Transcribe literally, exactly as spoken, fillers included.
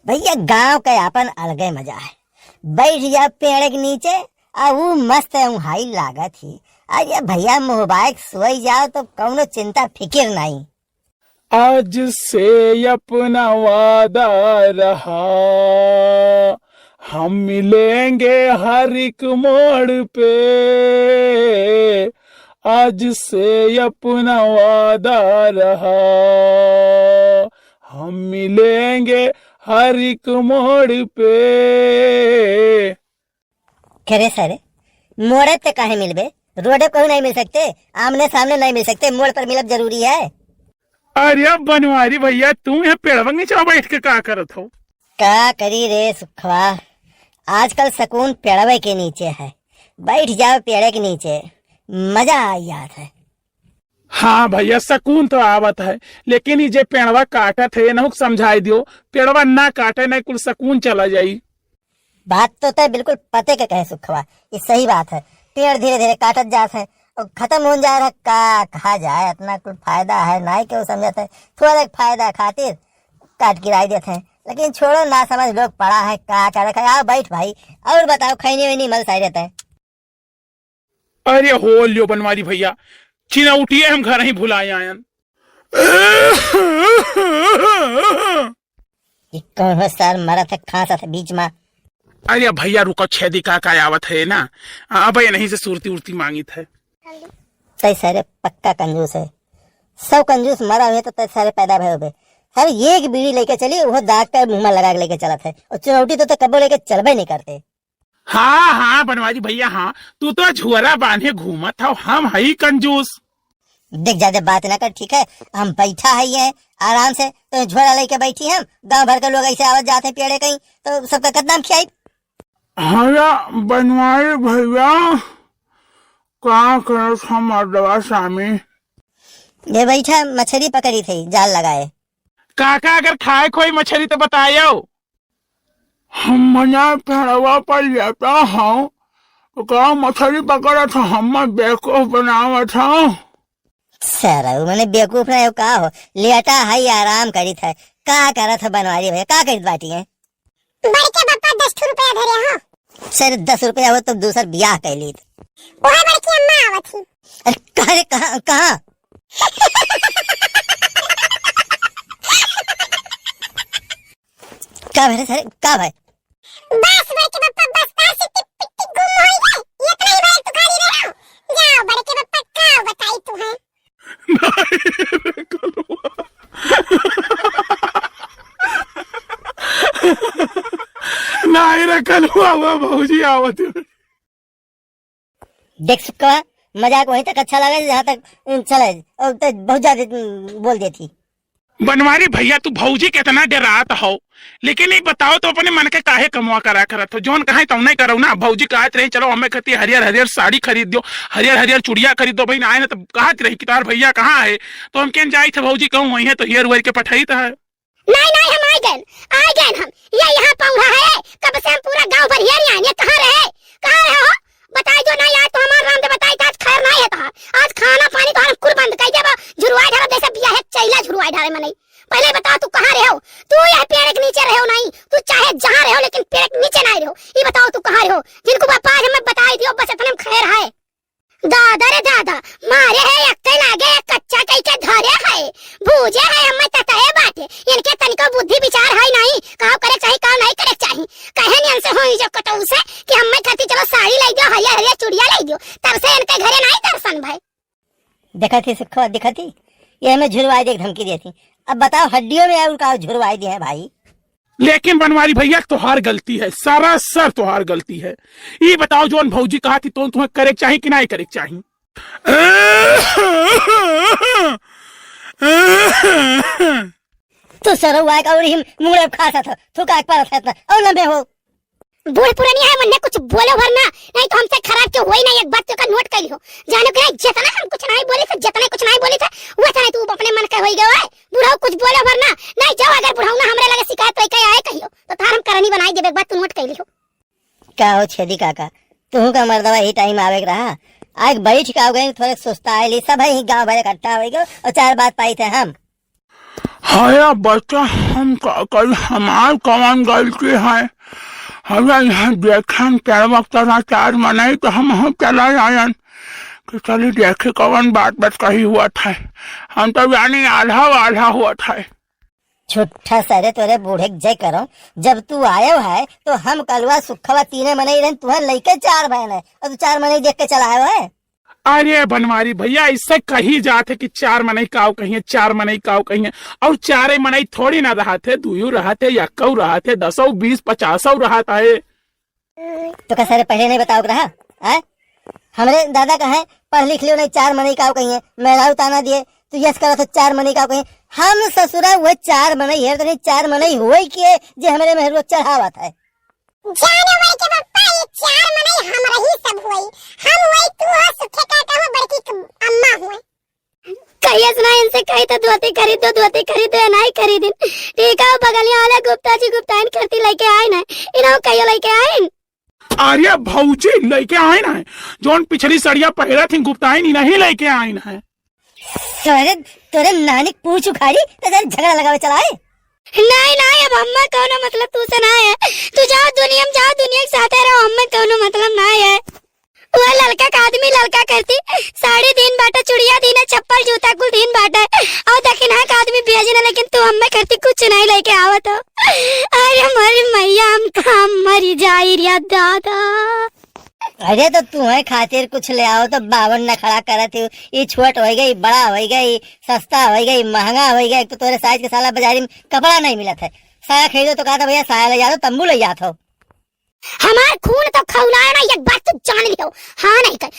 भइया, गाँव के आपन अलगे मजा है। बैठ जाओ पेड़ के नीचे, आ ऊ मस्त ऊँघाई लागत ही। अरे भइया, मुँह बाय के सोई जाओ तो कउनो चिंता फिकिर नाहीं। आज से अपना वादा रहा, हम मिलेंगे हर एक मोड़ पे। आज से अपना वादा रहा, हम मिलेंगे हर एक मोड़ पे। करे सारे, मोड़े पे काहे मिलबे? रोडे पे कहूँ नहीं मिल सकते, आमने सामने नहीं मिल सकते, मोड़ पर मिलब जरूरी है। अरे बनवारी भइया, तू यहाँ पेड़वा के नीचे बैठ के का करत हो? का करी रे सुखवा, आजकल सकून पेड़वे के नीचे है। बैठ जाओ पेड़े के नीचे, मजा आ जात है। हाँ भइया, सकून तो आवत है, लेकिन ई जे पेड़वा काटत है, एनहू के समझाई दियो, पेड़वा ना काटे, नहीं कुल सकून चला जाई। बात तो तय बिल्कुल पते के कहे सुखवा, ई सही बात है। पेड़ धीरे धीरे काटत जात है और खत्म होन जा रहा, का कहा जाए, इतना कुल फायदा है, नाई केहू समझत है, थोड़े फायदा खातिर काट गिराई देत है। लेकिन छोड़ो, ना समझ लोग पड़ा है, का करे खाए। आओ बैठ भाई, और बताओ, खैनी वैनी मल साई रहता है। अरे हो लियो बनवारी भइया, चिनौटिए हम घर ही भुलाए आयन। ये कौन हो सर, मरत है, खांसत है बीच में। अरे भइया रुको, छेदी काका आवत है ना, अब ये नहीं से सुरती उरती मांगित है। तय सारे पक्का कंजूस है, सब कंजूस मरा हुए तो तय सारे पैदा भय होबे। हर एक बीड़ी लेके चली, वो दाग का मुंह में लगा के लेके चलत है, और चिनौटी तो, तो कबो लेके चलबे नहीं करते। हाँ, हाँ, बनवारी भइया, हाँ, तू तो झोरा बांधे घूमत हव, हम हई कंजूस। देख, ज्यादा बात ना कर, ठीक है? हम बैठा है ये आराम से, तो झोरा लेके बैठी हम, गांव भर के लोग ऐसे आवत जात हैं पेड़े कहीं, तो सबका कदम खियाई। हाँ, बनवारी भइया, का करत हम मर्दवा सामी? ये बैठा, मछली पकड़ी थी, जाल लगाए। काका, अगर खाए खोई मछली तो बतायो। हम मना पेड़वा पर लेटा हूँ, तो का मछली पकड़त हो, हम्मा बेवकूफ बनावत हो? सरऊ, मने बेवकूफ ना हो का हो, लेटा है, आराम करित है। का करत हो बनवारी भइया, का करित बाटी है? बड़के पापा दस ठो रुपया धरे हो। सर, दस रुपया हो तो दूसर बियाह कर लीत। ओहे बड़की अम्मा आवत ही। अरे कहाँ रे, कहाँ, कहाँ? का भरे सारे, का भाई? बस बड़के पप्पा, बस, बस, इतनी पिट्टी गुम होई गई, इतना ही भरे तू खाली रहो। जाओ बड़के पप्पा, का बताई तू है? नहीं रे कलुआ। नहीं रे कलुआ, वो भौजी आवत है। देख सुक्का, मजाक वहीं तक अच्छा लगे जहाँ तक, उम, चले, और तो बहुत ज्यादा, उम, बोल देती। बनवारी भइया, तू भौजी के इतना डरात हो, लेकिन ई बताओ तो अपने मन के काहे कमवा करा करत हो? जौन कहे तौने करो ना। भौजी कहत रही, "चलो हमें खती हरियर हरियर साड़ी खरीद दो, हरियर हरियर चुड़िया खरीद दो।" भाई ना आए ना तो कहत रही कि तार भइया कहाँ है? तो हम केन जाई थे भौजी कहूँ वहीं है तो हेर वेर के पठाई था। नहीं, नहीं, हम आ गए, आ गए हम। ये यहाँ पौधा है, कब से हम पूरा गांव भर हेर आए, ये कहाँ रहे, कहाँ रहे हो? बताई जो नहीं आए तो हमार राम दे बताई तो आज खैर नहीं है तोहार। आज खाना पानी तोहार हम कुल बंद कर देबो, झुरवाई ढारो जैसे बिया है चैला झुरवाई ढारे मनई। पहले बताओ तू कहाँ रहे हो? तू यह पेड़ के नीचे रहे हो नहीं, तू चाहे जहाँ रहे हो लेकिन पेड़ के नीचे नहीं रहे हो। ये बताओ तू कहाँ रहे हो? जिनको बापा आज हमें बताई दियो बस इतने में खैर है। दादा रे दादा, मारे है अक्के लागे, एक कच्चा कई के धरे है, भूजे है, हमें ततहे बाटे। इनके तनिको बुद्धि विचार है नहीं, काव करे चाही, काव नहीं करे चाही। कहे नियन से होई जो कटऊ से कि हमें खाती चलो साड़ी लाई दियो, हरिया हरिया चुड़िया लाई दियो, तब से इनके घरे नहीं दर्शन भाई। देखा थी सुखवा, देखा थी, ये हमें झुरवाई दे के धमकी देती। अब बताओ हड्डियों में और का झुरवाई दी है भाई? लेकिन बनवारी भइया, तोहार गलती है, सरासर तोहार गलती है। ई बताओ, जौन भौजी कहा थी, तो तुम्हें करे के चाही कि नहीं करे के चाही? तू सरऊ आए का और ही मुड़े खा सा था, थूका एक पारा था इतना, और लंबे हो। बूढ़ पुरानी है, मन्ने कुछ बोलो भर ना, नहीं तो हमसे खराब क्यों होई ना, एक बात तो का नोट कर लियो। जानो कि नहीं, जितना हम कुछ नहीं बोली थे, जितना कुछ नहीं बोली थे, वो इतना तू अपने मन के होई गयो है। बुढ़ऊ कुछ बोलो भर ना, नहीं जाओ, अगर बुढ़ऊ ना हमरे लगे शिकायत होई के आए कहियो, तो थार हम करनी बनाई देबे, एक बात तू नोट कर लियो। का हो छेदी काका, तू का मर्दवा ही टाइम आवे के रहा, आए बैठ के आओ गए, थोड़े सुस्ता आए ली, सब है ही गाँव भर इकट्ठा हो गयो और चार बात पाई थे हम। हया बच्चा, हम का करी, हमार कवन गलती है? हमरा यहाँ देखन चलवा चला चार मनई तो हम हम चला आयन कि चली देखी कवन बात बात कही हुआ था। हम तो जानी आल्हा वाल्हा हुआ था। झूठा सरे तोरे बूढ़े के जय करो, जब तू आयो है तो हम कलवा सुखवा तीने मनई रहन, तुहर लइके चार बहन है और तू चार मनई देख के चला आयो है। अरे बनवारी भैया, इससे कही जात है कि चार मनई काव कहिए, चार मनई काव कहिए, और चारे मनई थोड़ी ना रहत है, दुयू रहत है, यक्कऊ रहत है, दसौ, बीस, पचासौ रहत है। तो का सारे पहले नहीं बताओ रहा, हैं? हमरे दादा का है, पढ़ लिख लियो नहीं, चार मनई काव कहिए, मेहरारू ताना दिए, तू यस करत हो चार मनई काव कहिए। हम ससुरा हुए चार मनई है, तो नहीं चार मनई हुए किए जे हमरे मेहरुआ चढ़ावत है। जाने वही के पप्पा, ये चार मनई हम रही सब हुई। हम हुई, तू हो, सुखे काका हो, बड़की क-, अम्मा हुए। कहिए सुना इनसे कही तो धोती खरीद दो, धोती खरीद दो, नहीं खरीदिन। ठीक है, बगलिया वाले गुप्ता जी गुप्ताइन करती लेके आए ना, इन्हों कहियो लेके आए। अरे भौजी लेके आए ना, जौन पिछली सड़िया पहरा थी गुप्ताइन, इन्हीं लेके आए ना। तोरे, तोरे नानी पूछ उखाड़ी, तो तेरे झगड़ा लगावे चला है। नहीं, नहीं, अब हम्मे कौनो मतलब तू से ना है। तू जाओ दुनिया में, जाओ दुनिया के साथे रहो, हम्मे कौनो मतलब ना है। वो ललका का आदमी ललका करती, साड़ी दिन बाटे, चुड़िया दिन है, चप्पल जूता कुल दिन बाटे, और दखिना का आदमी बेच ना, लेकिन तू हम्मे करती कुछ नहीं लेके आवत हो। अरे हमारी मैया, हम काम मरी जाई रे दादा। अरे तो तुम्हें खातिर कुछ ले आओ तो बावन नखड़ा करत हो। ये छोट हो गई, बड़ा हो गई, सस्ता हो गई, महंगा हो गई। एक तो तोरे साइज के साला बाजारी में कपड़ा नहीं मिलत है। साया खरीदो तो कहता भैया साया ले जाओ, तंबू ले जात हो। हमार खून तो खौलाए ना, एक बात तू जान लियो। हाँ नहीं कर